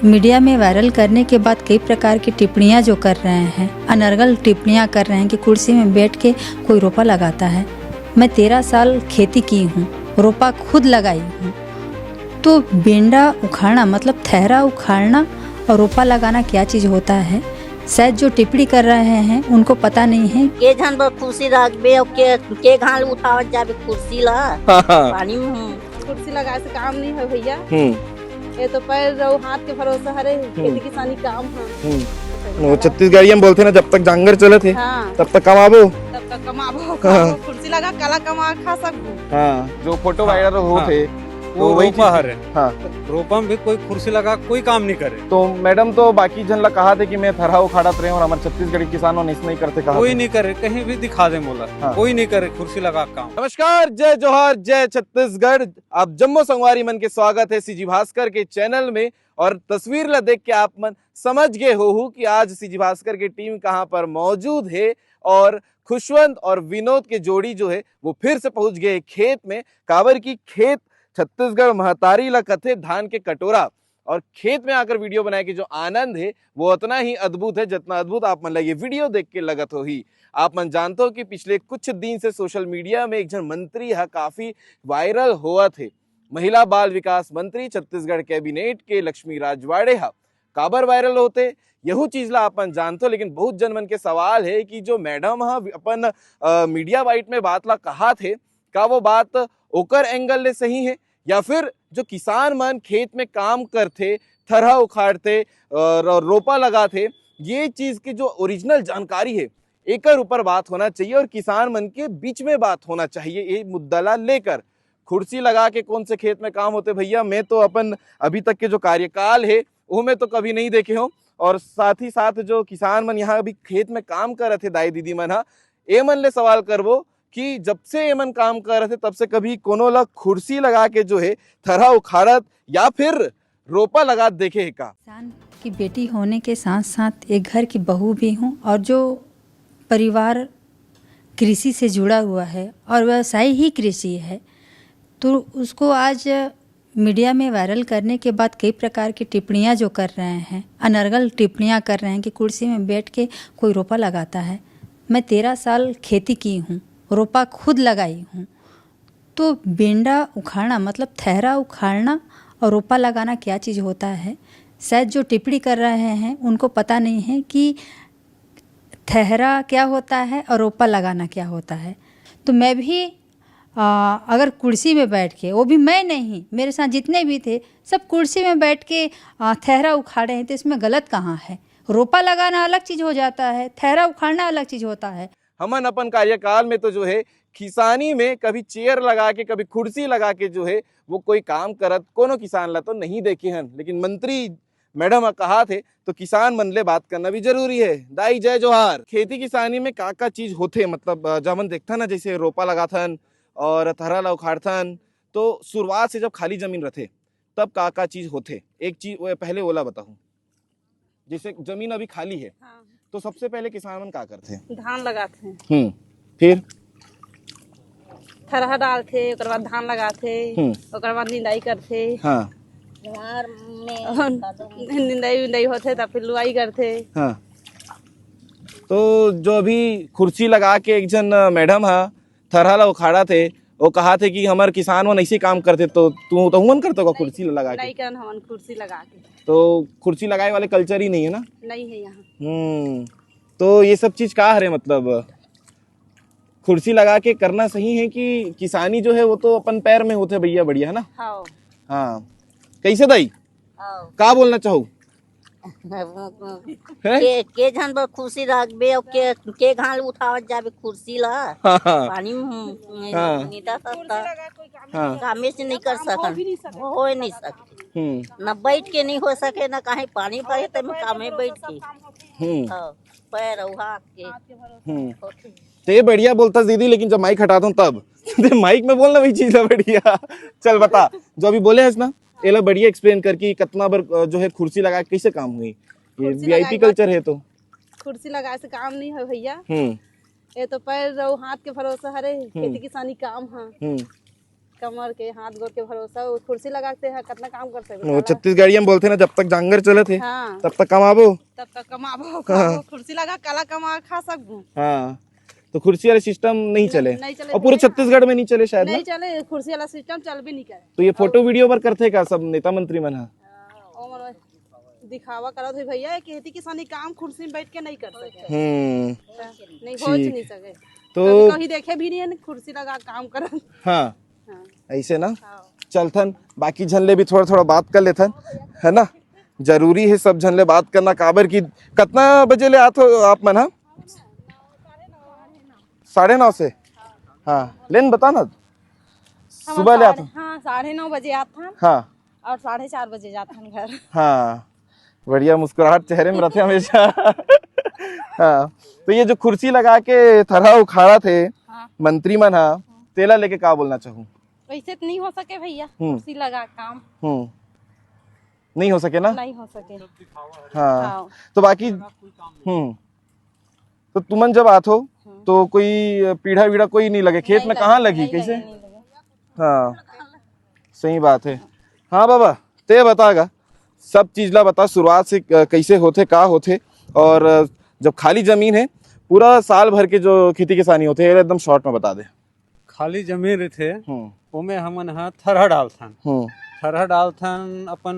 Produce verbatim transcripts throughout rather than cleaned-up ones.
Media में viral करने के बाद कई प्रकार की टिप्पणियां जो कर रहे हैं, अनर्गल टिप्पणियां कर रहे हैं कि कुर्सी में बैठ के कोई रोपा लगाता है। मैं तेरह साल खेती की हूँ, रोपा खुद लगाई हूँ। तो बेंडा उखाड़ना मतलब थहरा उखाड़ना और रोपा लगाना क्या चीज़ होता है? शायद जो टिप्पणी कर रहे हैं उनको पता नहीं है। के झन बर कुर्सी रखबे अउ के, के घाल उठावत जाबे कुर्सी ला? हाँ, हाँ। पानी में कुर्सी लगाए से काम नहीं है भैया। हम्म। ये तो पैर अउ हाथ के भरोसा हरे, हम्म। खेती किसानी काम है। हम्म। वो छत्तीसगढ़िया में बोलथे ना, जब तक जांगर चलत हे, हाँ। तब तक कमाबो। तब तक कमाबो, हाँ। खाबो। कुर्सी लगा काला कमा खा सकबो। हाँ। जो फोटो हाँ, वायरल होत हाँ। हे, वो तो वही रोपा चीज हरे। हाँ। रोपा में भी कोई कुर्सी लगा कोई काम नहीं करे। तो मैडम तो बाकी झन ला कहा थे कि मैं थरहा उखाड़त रहे और हमारे छत्तीसगढ़ी किसान मन ऐसे नहीं करते कहा कोई थे। नहीं करे, कहीं भी दिखा दे मोला। हाँ। कोई नहीं करे कुर्सी लगा काम। नमस्कार, जय जोहार, जय छत्तीसगढ़। आप जम्मो संगवारी मन के स्वागत है सीजी भास्कर के चैनल में। और तस्वीर ला देख के आप मन समझ गए होहू कि आज सीजी भास्कर के टीम कहाँ पर मौजूद है। और खुशवंत और विनोद के जोड़ी जो है वो फिर से पहुंच गए खेत में। काबर की खेत छत्तीसगढ़ महतारी ला कथे धान के कटोरा। और खेत में आकर वीडियो बनाए के जो आनंद है वो उतना ही अद्भुत है जितना अद्भुत आप मन ला ये वीडियो देख के लगत होही। आप मन जानते हो कि पिछले कुछ दिन से सोशल मीडिया में एक झन मंत्री हा काफी वायरल होवत हे। महिला बाल विकास मंत्री छत्तीसगढ़ कैबिनेट के लक्ष्मी राजवाड़े हा काबर वायरल होते, यहू चीज ला आप मन जानते हो। लेकिन बहुत जन मन के सवाल है कि जो मैडम हा अपन, अ, मीडिया बाइट में बात ला कहा थे, का वो बात ओकर एंगल ले सही है या फिर जो किसान मन खेत में काम करथे, थरहा उखाड़थे, अ, रो-, रोपा लगाथे, ये चीज की जो ओरिजिनल जानकारी है, एकर ऊपर बात होना चाहिए और किसान मन के बीच में बात होना चाहिए ये मुद्दा ला लेकर। कुर्सी लगा के कौन से खेत में काम होते भैया? मैं तो अपन अभी तक के जो कार्यकाल है, वो मैं तो कभी नहीं देखे हूँ। और साथ ही साथ जो किसान मन यहाँ अभी खेत में काम करत हे, दाई दीदी मन हा, ए मन ले सवाल करबो कि जब से ए मन काम करत हे, तब से कभी कोनो ला कुर्सी लगा के जो है थरहा उखाड़त या फिर रोपा लगात देखे हे का? किसान की बेटी होने के साथ साथ एक घर की बहू भी हूँ और जो परिवार कृषि से जुड़ा हुआ है और व्यवसाय ही कृषि है, तो उसको आज मीडिया में वायरल करने के बाद कई प्रकार की टिप्पणियां जो कर रहे हैं, अनर्गल टिप्पणियां कर रहे हैं कि कुर्सी में बैठ के कोई रोपा लगाता है। मैं तेरह साल खेती की हूँ, रोपा खुद लगाई हूँ। तो बेंडा उखाड़ना मतलब थहरा उखाड़ना और रोपा लगाना क्या चीज़ होता है? शायद जो टिप्पणी कर रहे हैं उनको पता नहीं है कि थहरा क्या होता है और रोपा लगाना क्या होता है। तो मैं भी, आ, अगर कुर्सी में बैठ के, वो भी मैं नहीं, मेरे साथ जितने भी थे, सब कुर्सी में बैठ के, आ, थहरा उखाड़े हैं, तो इसमें गलत कहाँ है? रोपा लगाना अलग चीज़ हो जाता है, थहरा उखाड़ना अलग चीज़ होता है। हमन अपन कार्यकाल में तो जो है किसानी में कभी चेयर लगा के, कभी कुर्सी लगा के जो है वो कोई काम करत कोनो किसान ला तो नहीं देखे हन, लेकिन मंत्री मैडम ह कहा थे तो किसान मन ले बात करना भी जरूरी है। दाई जय जोहार। खेती किसानी में का का चीज होथे, मतलब अ, जमन देखथन ना, जैसे रोपा लगाथन और थरा ला उखाड़थन, तो शुरुआत से जब खाली जमीन रथे तब का का चीज होथे, एक चीज वो पहले ओला बताहूँ। जैसे जमीन अभी खाली है हाँ। तो सबसे पहले किसान मन का करथे? धान लगाथे। हम्म। फिर? थरहा डालथे, ओकर बाद धान लगाथे, हम्म। ओकर बाद निंदाई करथे। हाँ। निंदाई विंदाई होथे तब फिर लुआई करथे। हाँ। तो जो अभी कुर्सी लगा के एक झन अ, मैडम हा थरहा ला उखाड़ा थे, वो कहा थे कि हमर किसान मन ऐसे काम करते, तो तू तो हुमन करते का कुर्सी ला लगा के? नहीं करन हमन कुर्सी लगा के। तो कुर्सी लगाए वाले कल्चर ही नहीं है ना? नहीं है यहाँ। हम्म। तो ये सब चीज का हरे, मतलब कुर्सी लगा के करना सही है कि किसानी जो है वो तो अपन पैर में होथे भैया, बढ़िया है ना? हाँ। हाँ। कैसे दाई? हाँ। का बोलना चाहू? हैं? के, के झन बर कुर्सी रखबे अउ के, के घाल उठावत जाबे कुर्सी ला? हाँ, हाँ। पानी में, हाँ। नींदा सकता। हाँ। कामे से नहीं कर सकन। हो नहीं सकता। हम्म। ना बैठ के नहीं हो सके, ना कहीं पानी पड़े, तो मैं कामे बैठ के। हम्म। हाँ, पैर अउ हाथ के। हम्म। होथे। ते बढ़िया बोलता दीदी, लेकिन जब माइक हटाता हूँ तब। ते माइक में बोलना वही चीज है बढ़िया। चल बता, जो अभी बोले हस ना, एला बढ़िया एक्सप्लेन करके कतना बार अ, जो है कुर्सी लगा के कैसे काम हुई? ये कुर्सी वीआईपी लगा के कल्चर है तो। कुर्सी लगाए से काम नहीं है भैया। हम्म। ये तो पैर अउ हाथ के भरोसा हरे, हम्म। खेती किसानी काम है। हम्म। कमर के, हाथ गोड़ के भरोसा, वो कुर्सी लगा के ह कतना काम कर सकबे, वो साला। छत्तीसगढ़िया में बोलथे ना, "जब तक जांगर चलत हे, हाँ। तब तक कमाबो।" तब तक कमाबो, हाँ। खाबो, कुर्सी लगा काला कमा खा सकबो। हाँ, तो कुर्सी वाले सिस्टम नहीं नहीं, चले। नहीं चले और पूरे भैया। छत्तीसगढ़ में नहीं चले शायद ना? नहीं चले, कुर्सी वाला सिस्टम चल भी नहीं करे। तो ये फोटो और वीडियो बर करथे का सब नेता मंत्री मन ह? ओमन दिखावा करत हे भैया, ये खेती किसानी काम कुर्सी में बैठ के नहीं कर सके। हम्म। नहीं, हो ठीक। नहीं सके। तो कभी, कभी देखे भी नहीं है, कुर्सी लगा काम करत। हाँ, हाँ। ऐसे ना? हाँ। चलथन, बाकी झन ले भी थोड़ा थोड़ा बात कर लेथन, है ना? जरूरी है सब झन ले बात करना, काबर कि कतना बजे ले आत हो आप मन ह? साढ़े नौ से। हाँ, लेन बता ना। हम सुबह ले आत साढ़े, हो? हाँ, साढ़े नौ बजे आत हन। हाँ। और साढ़े चार बजे जात हन घर। हाँ, बढ़िया मुस्कुराहट चेहरे में रहते हमेशा। हाँ, तो ये जो कुर्सी लगा के थरहा उखाड़त हे हाँ। मंत्री मन ह, तेला लेके का बोलना चाहूँ? वैसे तो नहीं हो सके भैया, हम्म। कुर्सी लगा काम। हम्म, नहीं हो सके ना? नहीं हो सके। हाँ, हाँ। तो बाकी, हम्म, तो तुमन जब आत हो, हम्म। तो कोई पीढ़ा वीढ़ा कोई नहीं लगे खेत नहीं में, लगे, कहाँ लगी, नहीं कैसे? लगे, नहीं लगे। हाँ, सही बात है। हाँ बाबा, ते बता गा, सब चीज ला बता, शुरुआत से, अ, कैसे होथे, का होथे, और, अ, जब खाली जमीन है, पूरा साल भर के जो खेती किसानी होथे, ये एकदम शॉर्ट में बता दे। खाली जमीन रहिथे, हम्म। ओमे हमन ह थरहा डालथन। हम्म। थरहा डालथन अपन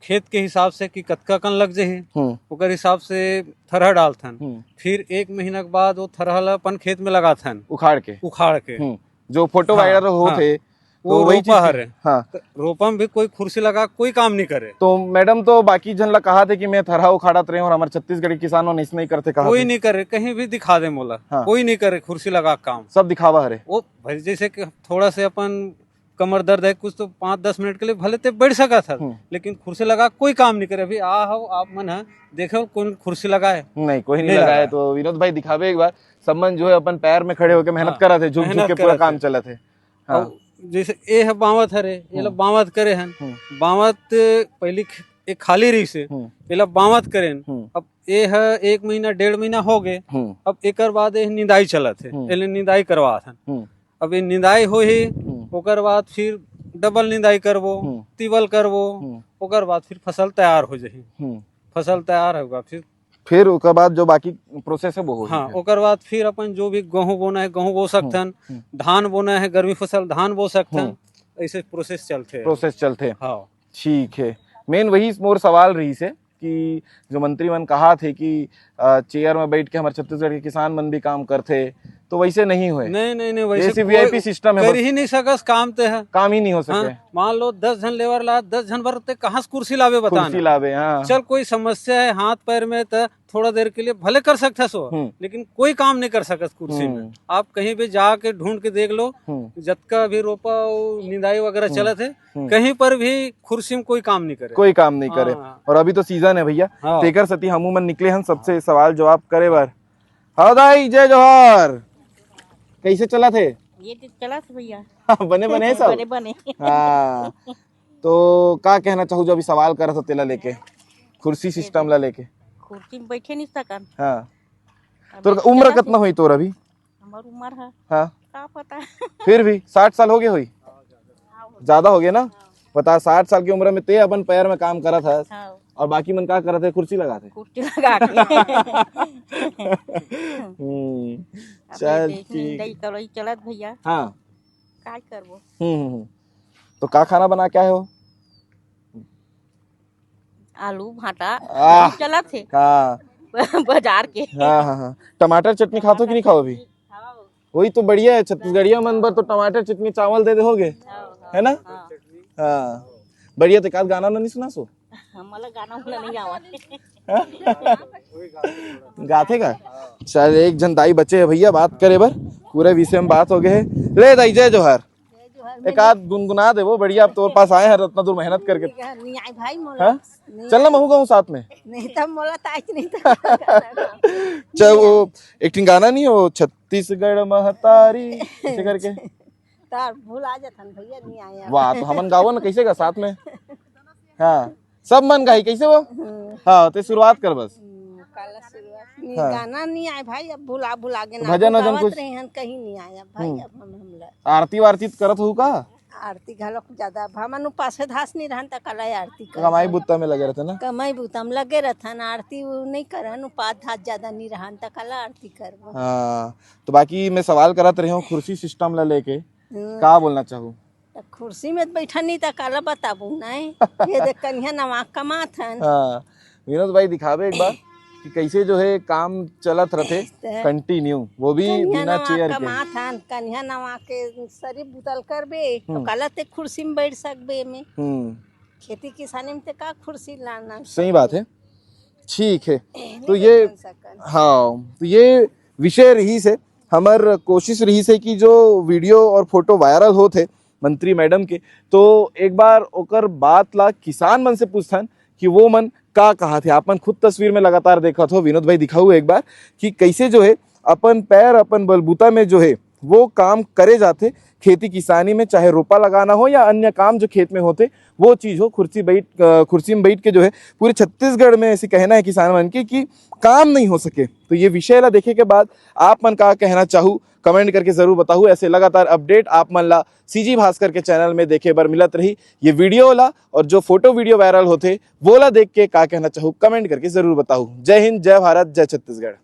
खेत के हिसाब से कि कतका कन लग जही, हम्म। ओकर हिसाब से थरहा डालथन। हम्म। फिर एक महीना के बाद वो थरहा ला अपन खेत में लगाथन। उखाड़ के। उखाड़ के। हम्म। जो फोटो हाँ, वायरल होत हाँ। हे, वो तो वही रोपा चीज हरे। हाँ। तो रोपा में भी कोई कुर्सी लगा कोई काम नहीं करे। तो मैडम तो बाकी झन ला कहा थे कि मैं थरहा उखाड़त रहे हूँ और हमारे छत्तीसगढ़ के किसान मन ऐसे नहीं करते, कहा कोई थे। नहीं करे, कहीं भी दिखा दे मोला, हाँ। कोई नहीं करे कुर्सी लगा काम। सब दिखावा हरे। वो भाई जैसे कि थोड़ा से अपन कमर दर्द है कुछ, तो पाँच दस मिनट के लिए भले ते बैठ सका था, हम्म। लेकिन कुर्सी लगा कोई काम नहीं करे। अभी आ हो आप मन है, देखे हो कौन कुर्सी लगाए? नहीं, कोई नहीं नहीं लगाए। लगाए। तो विनोद भाई दिखावे एक बार, सब मन जो है अपन पैर में खड़े होके मेहनत हाँ, करा थे, झुक झुक मेहनत के पूरा करा काम थे। चला थे। हाँ। और जैसे ए ह बावत हरे, ये ला हम्म। बावत करे हन। हम्म। बावत पहली ख-, एक खाली रही से, हम्म। ये ला बावत करेन। हम्म। अब ए ह एक महीना, डेढ़ महीना हो गए। हम्म। अब एकर बाद ए निंदाई चलत हे, हम्म। एले निंदाई करवात हन। हम्म। अब ये निंदाई होही, हम्म। ओकर बाद फिर डबल निंदाई करबो, हम्म। तिबल करबो, हम्म। ओकर बाद फिर फसल तैयार हो जाही। हम्म। फसल तैयार होगा फिर फिर ओकर बाद जो बाकी प्रोसेस है वो होही हाँ, फिर। ओकर बाद फिर अपन जो भी गेहूं बोना है, गेहूं बो सकथन, हम्म। धान बोना है, गर्मी फसल धान बो सकथन, हम्म। ऐसे प्रोसेस चलथे। प्रोसेस चलथे। हाँ। ठीक है, मेन वही मोर सवाल रही से कि जो मंत्री मन कहा थे कि, अ, चेयर में बैठ के हमारे छत्तीसगढ़ के किसान मन भी काम करथे, तो वैसे नहीं होए। नहीं, नहीं, नहीं, वैसे ऐसे कोई वीआईपी सिस्टम है कर बस। ही नहीं सकस काम ते है। काम ही नहीं हो सके। हाँ, मान लो दस झन लेबर ला, दस झन बर ते कहाँ से कुर्सी लावे बता कुर्सी ना। लावे, हाँ। चल कोई समस्या है हाथ पैर में तो थोड़ा देर के लिए भले कर सकता सो, हम्म। लेकिन कोई काम नहीं कर सकत कुर्सी में। हम्म। आप कहीं भी जाके ढूंढ के देख लो, हम्म। जतका भी रोपा वो निंदाई वगैरह हम्म। चलत है, हम्म। कहीं पर भी कुर्सी में कोई काम नहीं करे। कोई काम नहीं करे। हाँ। और अभी तो सीजन है भैया, हाँ। तेकर सती हमू मन निकले हन सबसे सवाल जवाब करे बर। हाँ दाई, जय जोहार। कैसे चलत हे? ये तो चलत हे भैया। बने बने हे सब? बने बने। हाँ। तो का कहना चाहू जो अभी सवाल करत हो तेला लेके, कुर्सी सिस्टम ला लेके? कुर्सी में बैठे नहीं सकन। हाँ। अभी तोर उम्र चलत हे। कतना होई तोर अभी? हमर उम्र है। हाँ। का पता। फिर भी साठ साल हो गए होई? ज्यादा हो गए ना? बता, साठ साल की उम्र में ते अपन पैर में काम करत हस हाँ। और बाकी मन का करत है, कुर्सी लगात है। कुर्सी लगा के। हम्म, अब चल ये ठीक। निंदाई करई चलत भैया। हाँ। काय करबो? हम्म, हम्म, हम्म। तो का खाना बना के आए हो? आलू भाटा आह। चलत है। हाँ। बाजार के। हाँ, हाँ, हाँ। टमाटर चटनी खात हो कि नहीं खाओ अभी? हाँ। वही तो बढ़िया है, छत्तीसगढ़िया मन बर तो टमाटर चटनी चावल दे दे होगे, हाँ, हाँ, है ना? हाँ। हाँ, बढ़िया। तो एक आध गाना ना नहीं सुना सो? हमला गाना वाना नहीं आवा। गाथे का? चल, एक झन दाई बचे है भैया बात करे बर, पूरे विषय में बात हो गए है। ले दाई, जय जोहार। एक आध गुनगुना दे वो, बढ़िया, अब तोर पास आए हैं, इतना दूर मेहनत करके। नहीं आई भाई, मोला हाँ? नहीं चल ना, आई। महू गाऊं साथ में। नहीं, तब मोला ताई नहीं था। चल, वो एक ठिन गाना नहीं हो, छत्तीसगढ़ महतारी, ऐसे करके। तार भुला जाथन भैया, नहीं आया। वाह, तो हमन गावो ना, कैसे गा साथ में? हाँ, सब मन गाही, कैसे वो? हम्म। हाँ, ते शुरुआत कर बस। हम्म, काला शुरुआत। हाँ। गाना नहीं आए भाई, अब भुला भुला के ना भजन वो वजन गावत कुछ? रहे हैं, कहीं नहीं आया भाई। हम्म। अब हम हमला आरती वारती त करत हूँ का? आरती घलोक ज्यादा, अब हमन उपासे धास नहीं रहन त कला आरती कर कमाई बुत्ता में लगे रहते ना। कमाई बुता में लगे रहथन, आरती वो नहीं करन, उपास धास ज्यादा नहीं रहन त कला आरती करबो। हाँ, तो बाकी मैं सवाल करत रहे हूँ खुर्सी सिस्टम ला लेके, हम्म। का बोलना चाहू? त खुर्सी में बैठन नहीं त काला बताबू नहीं। ये देख कन्या नवा कमात हन। हाँ, विनोद भाई दिखावे एक बार कि कैसे जो है काम चलत रहते ते कंटिन्यू, वो भी कन्या बिना नवा चेयर के। कमात हन, कन्या नवा के सरी बुतल करबे तो हम्म। काला ते खुर्सी में बैठ सकबे में। हम्म। खेती किसानी में ते का खुर्सी लाना? सही बात है। ठीक है, नहीं तो ये बन सकन। हाँ, तो ये विषय रहिस हे, हमर कोशिश रहिस हे कि जो वीडियो और फोटो वायरल होत हे मंत्री मैडम के, तो एक बार ओकर बात ला किसान मन से पूछथन कि वो मन का कहाथे। आप मन खुद तस्वीर में लगातार देखत हो, विनोद भाई दिखाऊ एक बार कि कैसे जो है अपन पैर अपन बलबूता में जो है वो काम करे जाथे खेती किसानी में, चाहे रोपा लगाना हो या अन्य काम जो खेत में होथे, वो चीज हो खुर्सी बैठ अ, खुर्सी में बैठ के जो है पूरे छत्तीसगढ़ में ऐसे कहना है किसान मन के कि काम नहीं हो सके। तो ये विषय ला देखे के बाद आप मन का कहना चाहू, कमेंट करके जरूर बताहू। ऐसे लगातार अपडेट आप मन ला सीजी भास्कर के चैनल में देखे बर मिलत रही। ये वीडियो ला और जो फोटो वीडियो वायरल होथे वो ला देख के का कहना चाहू, कमेंट करके जरूर बताहू। जय हिंद, जय भारत, जय छत्तीसगढ़।